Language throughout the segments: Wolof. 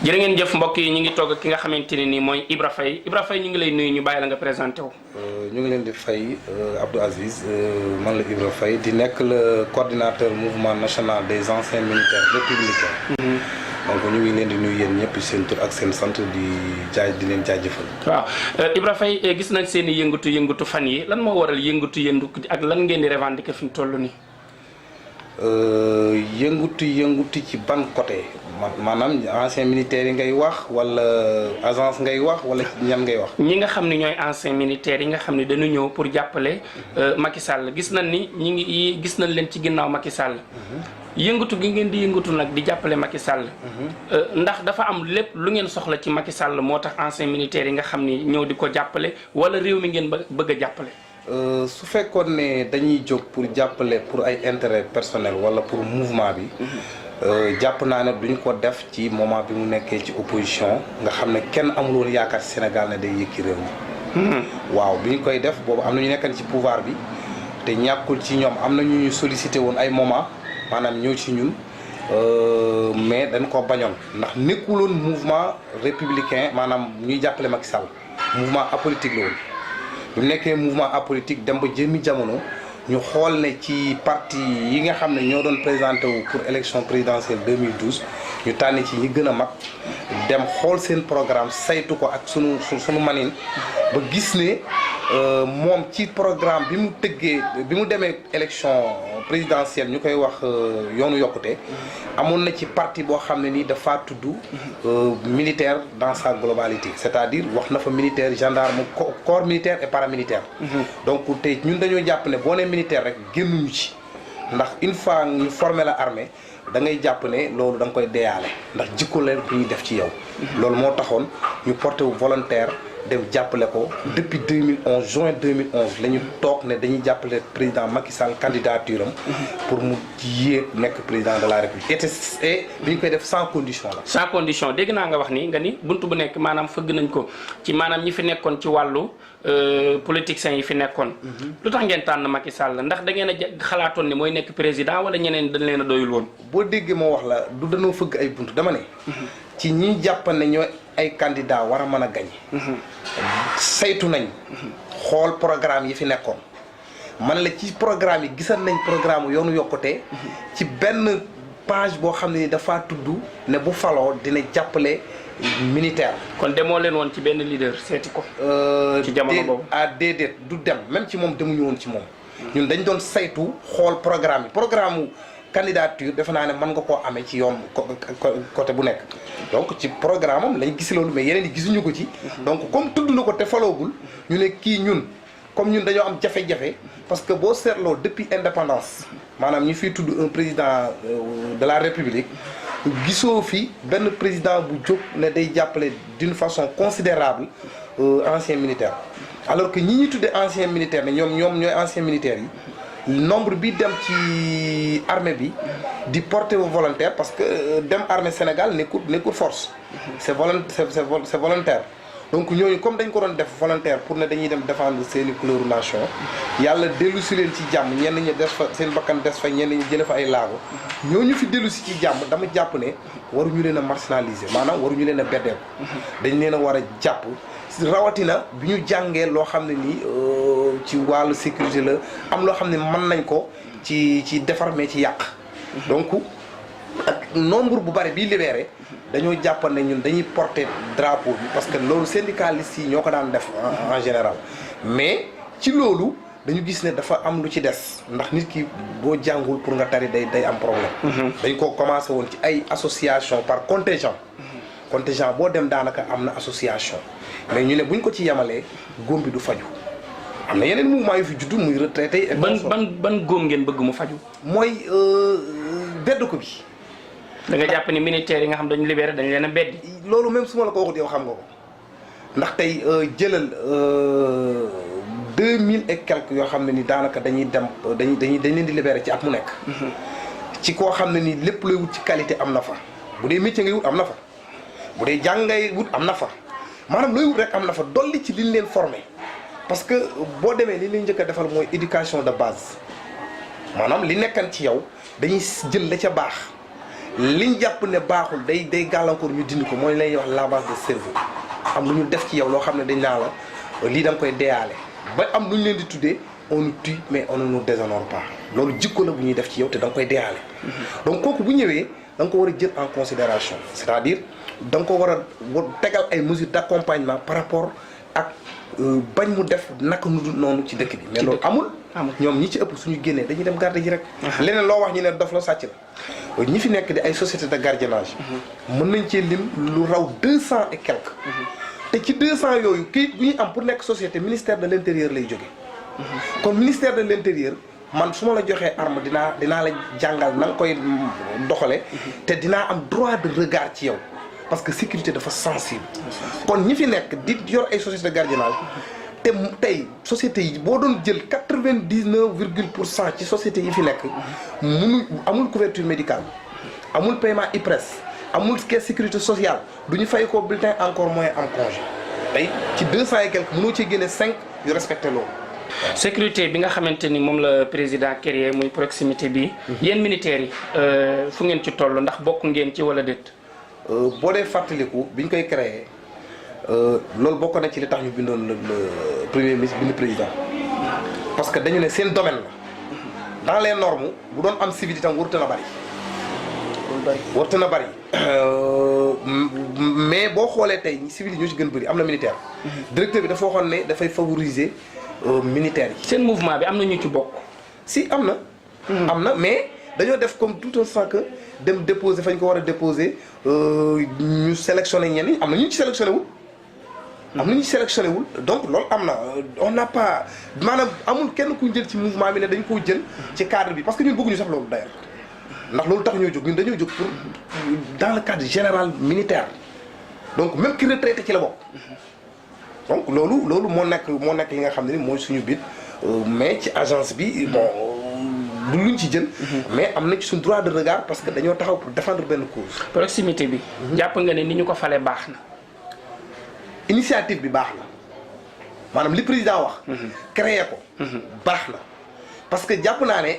jërë ngeen jëf mbokk yi ñu ngi toog ki nga xamante ne nii mooy Ibra Faye ñu ngi lay nuyu ñu bàyyi la nga présenté wu. ñu ngi leen di fay Abdou Aziz man la Ibra Faye di nekk le coordinateur mouvement national des anciens militaires républicains. donc ñu ngi leen di nuyu yéen ñëpp seen tur ak seen sant di leen jaajëfal. waaw Ibra Faye gis nañ seen i yëngatu fan yi lan moo waral yëngatu ak lan ngeen di revendiquer fi mu toll nii. yëngutu ci ban côté maanaam ancien militaires yi ngay wax wala agence ngay wax wala ñan ngay wax. ñi nga xam ne ñooy ancien militaires yi nga xam ne dañu ñëw pour jàppale Macky Sall gis nañ ni gis nañ leen ci ginnaaw Macky Sall. yëngatu gi ngeen di yëngatu nag di jàppale Macky Sall. ndax dafa am lépp lu ngeen soxla ci Macky Sall moo tax ancien militaires yi nga xam ni ñëw di ko jàppale wala réew mi ngeen bëgg a jàppale. su fekkoon ne dañuy jóg pour jàppale pour ay intérêt personnel wala pour mouvement bi. jàpp naa ne duñ ko def ci moment bi mu nekkee ci opposition nga xam ne kenn amul woon yaakaar ci Sénégal ne day yëkki réew mi. waaw bi ñu koy def boobu am na ñu nekkan ci pouvoir bi te ñàkkul ci ñoom am na ñu sollicité woon ay moment maanaam ñëw ci ñun mais dañ ko bañoon ndax nekkuloon mouvement républicain maanaam ñuy jàppale Macky Sall mouvement apolitique la woon. bu nekkee mouvement apolitique dem ba jëmmi jamono ñu xool ne ci parti yi nga xam ne ñoo doon présenté wu pour élection présidentielle 2012 ñu tànn ci ñi gën a mag dem xool seen programme saytu ko ak sunu manin ba gis ne moom ci programme bi mu tëggee bi mu demee élection présidentielle ñu koy wax yoonu yokkute amoon na ci parti boo xam ne nii dafa tudd militaire dans sa globalité c'est-à-dire wax na fa militaire gendarme corps militaire et paramilitaire. donc tey ñun dañoo jàpp ne boo nee militaire rek génnuñu ci ndax une fois ñu formé la armée da ngay jàpp ne loolu da nga koy deyaale ndax jikko leen ku ñuy def ci yow. loolu moo taxoon ñu porté wu volontaire dem jàppale ko depuis 2011 juin 2011 la ñu toog ne dañuy jàppale président Macky Sall candidature am pour mu yéeg nekk président de la République et bi ñu koy def sans condition la. sans condition dégg naa nga wax ni nga ni buntu bu nekk maanaam fëgg nañ ko ci maanaam ñi fi nekkoon ci wàllu politiciens yi fi nekkoon. lu tax ngeen tànn Macky Sall ndax da ngeen a xalaatoon ne mooy nekk président wala ñeneen dañ leen a doyul woon. boo déggee moo wax la du dañoo fëgg ay buntu dama ne. ci ñi jàpp ne ñooy ay candidat war a mën a gañ saytu nañ xool programme yi fi nekkoon man la ci programme yi gisan nañ programme yoonu yokkute ci benn page boo xam ne ni dafa tudd ne bu faloo dina jàppale militaire. kon demoo leen woon ci benn leader seeti ko. ci jamono boobu déedéet du dem même ci moom demuñu woon ci moom. ñun dañ doon saytu xool programme yi programme candidature defe naa ne mën nga koo amee ci yoon côté bu nekk donc ci programme am lañ gis loolu mais yeneen yi gisuñu ko ci. donc comme tudd na ko te faloogul ñu ne kii ñun comme ñun dañoo am jafe-jafe parce que boo seetloo depuis indépendance maanaam ñu fiy tudd un président de la république gisoo fi benn président bu jóg ne day jàppale d'une façon considérable ancien militaire alors que ñi ñuy tuddee ancien militaire ne ñoom ñooy ancien militaires yi nombre bi dem ci armée bi di porter volontaire parce que dem armée Sénégal nekkul force c'est volontaire donc ñooñu comme dañ ko doon def volontaire pour ne dañuy dem défendre seeni couleur nation yàlla dellu si leen ci jàmm ñenn ñi des fa seen bakkan des fa ñenn ñi jële fa ay laago ñooñu fi dellu si ci jàmm dama jàpp ne waruñu leen a marginaliser maanaam waruñu leen a beddeeku dañ leen a war a jàpp rawatina bi ñu jàngee loo xam ne nii ci wàllu sécurité la am loo xam ne mën nañ ko ci defar mais ci yàq donc ak nombre bu bari bii libéré dañoo jàpp ne ñun dañuy porter drapeau bi parce que loolu syndicalistes yi ñoo ko daan def en général mais ci loolu dañu gis ne dafa am lu ci des ndax nit ki boo jàngul pour nga tari day am problème dañ ko commencé woon ci ay association par contingent boo dem daanaka am na association mais ñu ne buñ ko ci yemalee góom bi du faju am na yeneen mouvement yu fi juddu muy retraité. ban góom ngeen bëgg mu faju mooy bedd ko bi. da nga jàpp ni militaires yi nga xam dañu libéré dañu leen a beddi. loolu même su ma la ko waxut yow xam nga ko ndax tey jëlal 2000 et quelques yoo xam ne ni daanaka dañ leen di libéré ci at mu nekk. ci koo xam ne ni lépp looy wut ci qualité am na fa bu dee métier ngay wut am na fa bu dee jàng ngay wut am na fa. maanaam looy wut rek am na fa dolli ci liñ leen formé parce que boo demee li leen njëkk a defal mooy éducation de base maanaam li nekkan ci yow dañuy jël la ca baax liñ jàpp ne baaxul day gàllankoor ñu dindi ko mooy lay wax lavage de cerveau am lu ñu def ci yow loo xam ne dañ naa la lii da nga koy deyaale ba am lu ñu leen di tuddee on nous tue mais on ne nous déshonore pas loolu jikko la bu ñuy def ci yow te da nga koy deyaale. donc kooku bu ñëwee da nga ko war a jël en considération c'est-à-dire da nga ko war a tegal ay mesures d'accompagnement par rapport ak bañ mu def naka nu dul noonu ci dëkk bi. mais loolu amul. ñoom ñi ci ëpp suñu génnee dañuy dem garde ji rek. leneen loo wax ñu ne dof la sàcc la ñi fi nekk di ay société de gardiennage. mën nañ cee lim lu raw 200 et quelques. te ci 200 yooyu kayit bu ñuy am pour nekk société ministère de l'intérieur lay jóge kon ministère de l'intérieur man su ma la joxee arme dinaa la jàngal na nga koy doxale te dinaa am droit de regard ci yow parce que sécurité dafa sensible. kon ñi fi nekk di yor ay société de gardiennage te tey sociétés yi boo doon jël 99,% ci sociétés yi fi nekk amul couverture médicale amul paiement IPRES amul caisse sécurité sociale du ñu fay ko bulletin encore moins am congé tey ci 200 et quelques mënoo ci génne 5 yu respecté loolu. sécurité bi nga xamante ni moom la président créé muy proximité bi. yéen militaires yi fu ngeen ci toll ndax bokk ngeen ci wala déet. boo dee fàttaliku bi ñu koy créé loolu bokk na ci li tax ñu bindoon le premier ministre bind président parce que dañu ne seen domaine la dans les normes bu doon am civil itam warut na bari. warut na bari mais boo xoolee tey civil yi ñoo ci gën bëri am na militaire. directeur bi dafa waxoon ne dafay favoriser militaires yi. seen mouvement bi am na ñu ci bokk. si am na. am na mais dañoo def comme tout un sang que dem déposer fañ ko war a déposer ñu sélectionné ñenn ñi am na ñu ci sélectionné wul. am na ñu ci sélectionné wul donc loolu am na on n'a pas maanaam amul kenn ku jël ci mouvement bi ne dañ koo jël ci cadre bi parce que ñun bëgguñu sax loolu d'ailleurs ndax loolu tax ñoo jóg ñun dañoo jóg pour dans le cadre général militaire donc même ki retraité ci la bokk. donc loolu moo nekk li nga xam ne ni mooy suñu bit mais ci agence bi bon du luñ ci jël. mais am na ci suñu droit de regard parce que dañoo taxaw pour défendre benn cause. proximité bi. jàpp nga ne ni ñu ko fale baax na. initiative bi baax na maanaam li président wax. créé ko. baax na parce que jàpp naa ne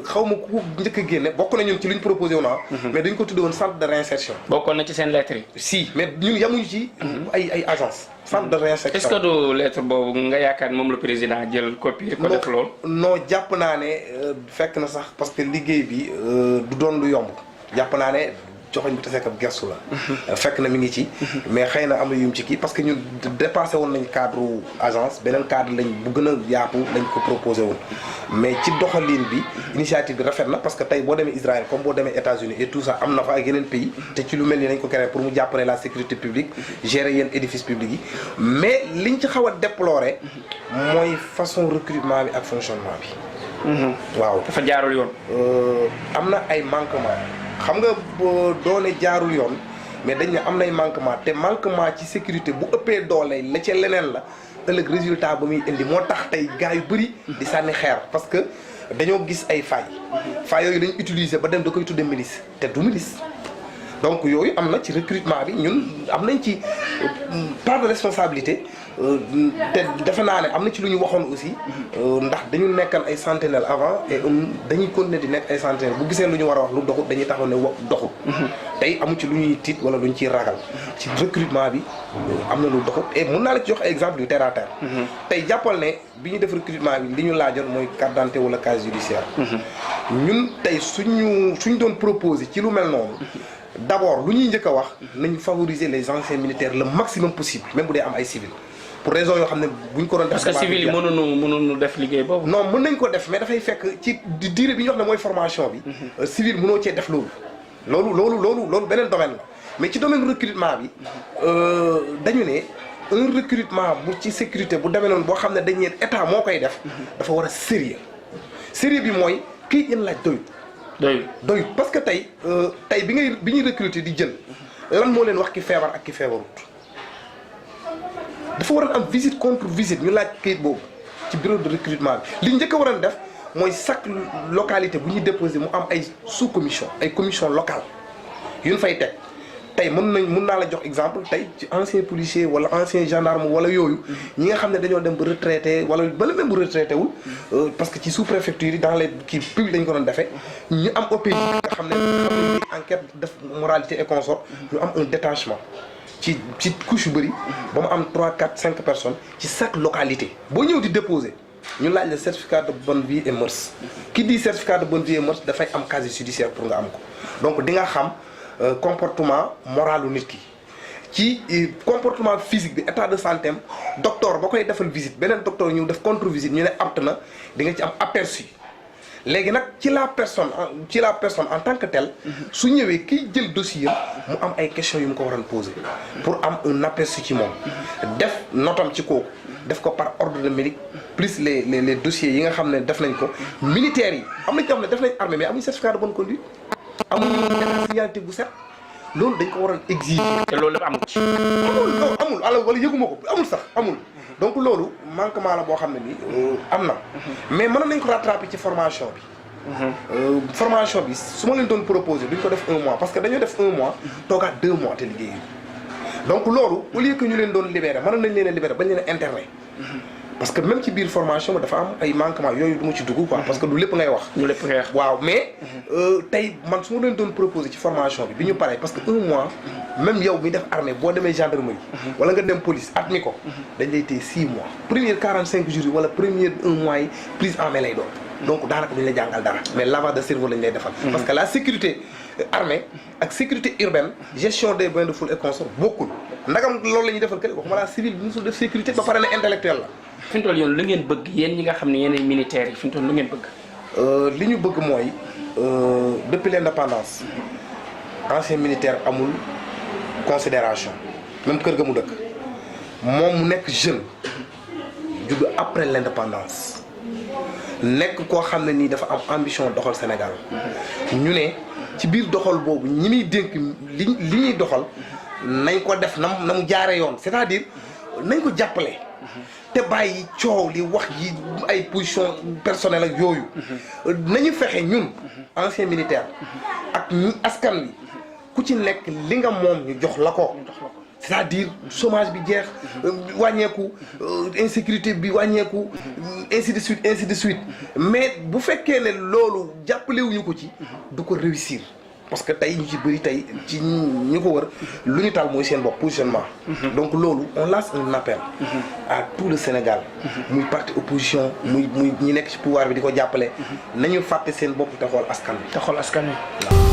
xaw ma ku njëkk a génne bokk na ñun ci li ñu proposé woon mais dañ ko tuddee woon centre de réinsertion. bokkoon na ci seen lettre yi. si mais ñun yamuñu ci. ay agence centre de réinsertion. est-ce que du lettre boobu nga yaakaar moom le président jël copier ko def loolu. non jàpp naa ne fekk na sax parce que liggéey bi du doon lu yomb jàpp naa ne joxoñ bi taseek ab gersu la. fekk na mi ngi ci. mais xëy na am na yum ci kii parce que ñun dépassé woon nañ cadre agence beneen cadre lañ bu gën a yaatu lañ ko proposé woon mais ci doxalin bi initiative bi rafet na parce que tey boo demee Israël comme boo demee États-Unis et tout ça am na fa ak yeneen pays te ci lu mel ni nañ ko créé pour mu jàppale la sécurité publique gérer yenn édifices publics yi mais liñ ci xaw a déplorer mooy façon recrutement bi ak fonctionnement bi. waaw dafa jaarul yoon. am na ay manquements. xam nga doone jaarul yoon mais dañ ne am nay manquement te manquement ci sécurité bu ëppee doole la ca leneen la ëllëg résultat ba muy indi moo tax tey gars yu bëri di sànni xeer parce que dañoo gis ay failles yooyu lañ utiliser ba dem da koy tudde milice te du milice donc yooyu am na ci recrutement bi ñun am nañ ci part de responsabilité te defe naa ne am na ci lu ñu waxoon aussi ndax dañu nekkan ay sentinelles avant et dañuy continuer di nekk ay sentinelles bu gisee lu ñu war a wax lu doxut dañuy taxaw ne doxut tey amu ci lu ñuy tiit wala lu ñu ciy ragal ci recrutement bi am na lu doxut et mun naa la ci jox ay exemple yu terre à terre tey jàppal ne bi ñu def recrutement bi li ñu laajoon mooy carte d'identité wala casier judiciaire ñun tey suñ doon proposer ci lu mel noonu d'abord lu ñuy njëkk a wax nañ favoriser les anciens militaires le maximum possible même bu dee am ay civils pour raison yoo xam ne buñ ko doon def. parce que civil yi mënuñu def liggéey boobu. non mën nañ ko def mais dafay fekk ci durée bi ñu wax ne mooy formation bi. civil mënoo cee def loolu beneen domaine la mais ci domaine recrutement bi dañu ne un recrutement bu ci sécurité bu demee noonu boo xam ne dañ ne état moo koy def. dafa war a sérieux bi mooy kii yéen laaj doyut parce que tey bi ñuy recruter di jël lan moo leen wax ki feebar ak ki feebarut. dafa waroon am visite contre visite ñu laaj kayit boobu ci bureau de recrutement bi li njëkk a waroon def mooy chaque localité bu ñuy déposé mu am ay sous commission ay commission locale yu ñu fay teg tey mën naa la jox exemple tey ci ancien policier wala ancien gendarme wala yooyu ñi nga xam ne dañoo dem ba retraité wala bala même bu retraité wul parce que ci sous préfecture yi dans les kii public dañ ko doon defee ñu am OPJ nga xam ne enquête def moralité et consort ñu am un détachement ci couche yu bëri ba mu am 3 4 5 personnes ci chaque localité boo ñëw di déposer ñu laaj le certificat de bonne vie et mœurs qui dit certificat de bonne vie et mœurs dafay am casier judiciaire pour nga am ko donc di nga xam comportement moralu nit ki ci comportement physique bi état de santé am docteur ba koy defal visite beneen docteur ñu def contre visite ñu ne apte na di nga ci am aperçu léegi nag ci la personne en tant que telle su ñëwee kiy jël dossier mu am ay questions yu mu ko waroon poser pour am un aperçu ci moom def notam ci kooku def ko par ordre de mérite plus les dossiers yi nga xam ne def nañ ko militaires yi am na ci xam ne def nañ armée mais amuñu certificat de bonne conduite amuñu état signalité bu set loolu dañ ko waroon exiger. te loolu dafa amul ci. amul alors wala yëguma ko amul sax amul donc loolu manquement la boo xam ne nii am na mais mën nañ ko rattraper ci formation bi. formation bi su ma leen doon proposer duñ ko def 1 mois parce que dañoo def 1 mois toogaat 2 mois te liggéeyu donc loolu au lieu que ñu leen doon libérer mën nañ leen a libérer bañ leen a interner parce que même ci biir formation bi dafa am ay manquements yooyu du ma ci dugg quoi parce que du lépp ngay wax. du lépp ngay wax waaw mais tey man su ma leen doon proposer ci formation bi ñu paree parce que 1 mois même yow mi def armée boo demee gendarmerie wala nga dem police at mi ko dañ lay téye 6 mois premier 45 jours yi wala premier 1 mois yi prise en main lay doon donc daanaka duñ la jàngal dara mais lavage de cerveau lañ lay defal parce que la sécurité armée ak sécurité urbaine gestion des bains de foule et consorts bokkul ndagam loolu la ñuy defal kële waxuma la civil bi musul def sécurité ba pare ne intellectuel la fi mu toll yoon lu ngeen bëgg yéen ñi nga xam ne yéenay militaires yi fi mu toll lu ngeen bëgg li ñu bëgg mooy depuis l'indépendance ancien militaire amul considération même kër ga mu dëkk moom mu nekk jeune judd après l'indépendance nekk koo xam ne nii dafa am ambition doxal Sénégal ñu ne ci biir doxal boobu ñi muy dénk li ñuy doxal nañ ko def na mu jaare yoon c'est-à-dire nañ ko jàppale te bàyyi coow li wax ji ay position personnelle ak yooyu nañu fexe ñun ancien militaire ak ñi askan wi ku ci nekk li nga moom ñu jox la ko c'est-à-dire chômage bi jeex wàññeeku insécurité bi wàññeeku ainsi de suite mais bu fekkee ne loolu jàppalewuñu ko ci du ko réussir parce que tey ñu ci bëri tey ci ñu ko wër lu ñu tal mooy seen bopp positionnement donc loolu on lance un appel à tout le Sénégal muy parti opposition muy ñi nekk ci pouvoir bi di ko jàppale nañu fàtte seen bopp te xool askan wi